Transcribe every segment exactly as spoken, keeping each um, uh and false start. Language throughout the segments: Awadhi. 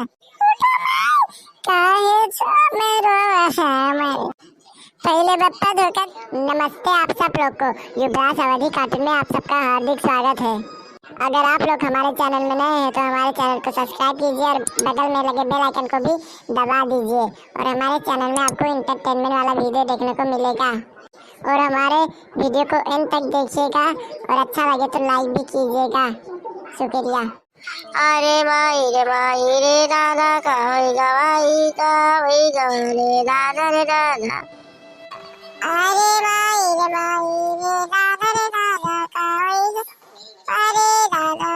उठो माई, काहे छो में रोवे है माई। पहिले बप्पा धोखा। नमस्ते आप सब लोग को, युवराज अवधी cartoon में आप सबका हार्दिक स्वागत है। अगर आप लोग हमारे channel में नए हैं तो हमारे channel को subscribe कीजिए और बगल में लगे bell icon को भी दबा दीजिए और हमारे channel में आपको entertainment वाला video देखने को मिलेगा। और हमारे video को end तक देखिएगा और अच्छा लगे तो like भी कीजिएगा। शुक्रिया। अरे माई रे माई रे दादा, का होई गवा, ई का होई गवा रे दादा रे दादा। अरे माई रे माई रे दादा रे दादा, का होई गवा, अरे दादा।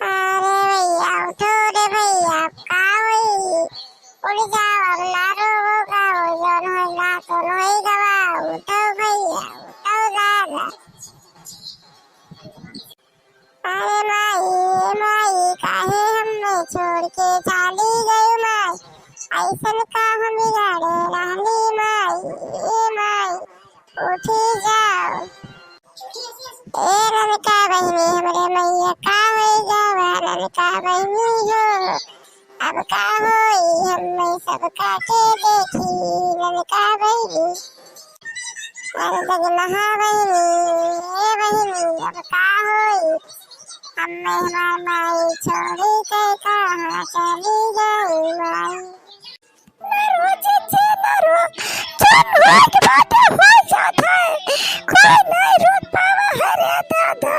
अरे भैया उठो रे भैया, का होई? उठ जाओ, अब ना रोवो, का होई, जौन होई ना, तो होई गवा, उठो भैया, उठो दादा। अरे माई, ए माई, काहे हमें छोड़ के चाली गई माई? ऐसन का हम बिगाड़े रहली माई, ए माई, उठी जाओ। ए ननका बहिनी, हमरे मैया का होई गवा, ननका बहिनी हो। अब का होई, हमें सबका के देखी, ननका बहिनी। अरे जगनहा बहिनी, ए बहिनी, अब का होई? हमें हमार माई छोड़ी के कहाँ चली गई माई? ना रो जीजी, ना रो। जौन होए के बाटे हो जात है। कोई नहीं रोक पावा है रे दादा।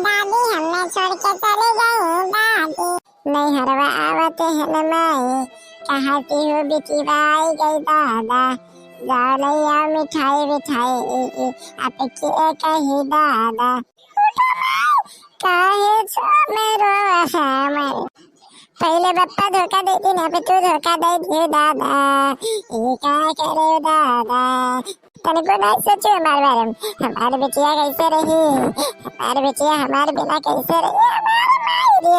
दादी हमें छोड़ के चली गई दादी। नैहरवा आवत है न माई, कहाँ की हो बिटिया आई गई दादा। जाओ लैया मिठाई विठाई, आपके कही दादा। उठो माई, काहे छो में रोवे है माई? पहिले बप्पा धोखा दे दिन, अब तू धोखा दे दियो दादा। ई का करे दादा? तनिको नहीं सोचो हमारे बारे में। हमार बिटिया कैसे रही? हमार बिटिया हमार बिना कैसे रही? हमार माई रे,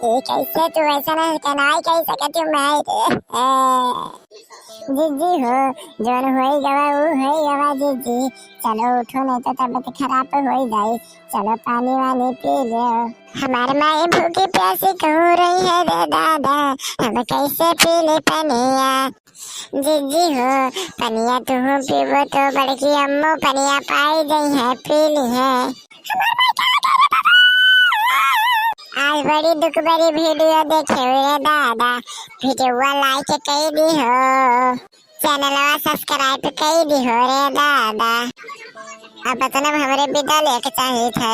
ई कैसे तू ऐसा नहीं कनाई कह सकती हो माई रे? ए। जीजी हो, जौन होई गवा, ऊ होई गवा जीजी। चलो उठो, नहीं तो तबीयत खराब होई जाई। चलो पानी वानी पी लो। हमार माई भूखी प्यासी कहूँ रही है रे दादा, हम कैसे पी ले पनिया? जीजी हो, पनिया तुहूँ पीबो तो बड़की अम्मो पनिया पाई गई है, पी ली है। आज बड़ी दुख भरी video देखे हुए दादा, video like कई दी हो, channel subscribe कई दी हो रे दादा। अब इतना हमरे विदा लेके चाहिए थे।